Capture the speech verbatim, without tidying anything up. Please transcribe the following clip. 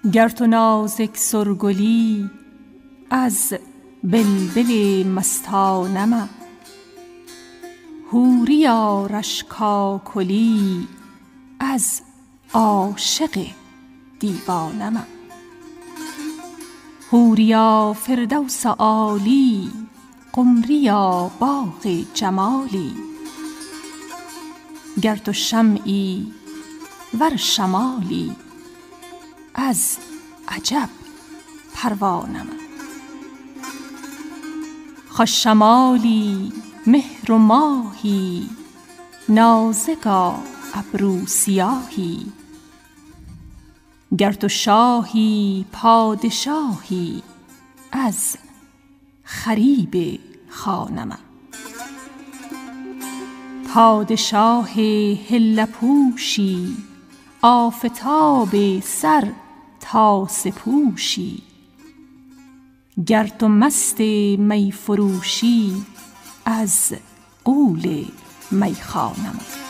گر tu nazik surgulî, ez bilbilê mestane me. Hûriya reşka kulî, ez aşiqê dîvane me. Hûriya Firdewsa alî, qumriya baxê cemalî. Ger tu şem'î ver şemalî, ez eceb perwane me. Xweş şemalî, mihr û mahî, nazika ebrû siyahî. Ger tu şahî, padişahî, ez xerîbê xane me. Padişahê hillepûşî, afitabê ser tasipûşî. Ger tu mestê meyfirûşî, ez qûlê meyxane me.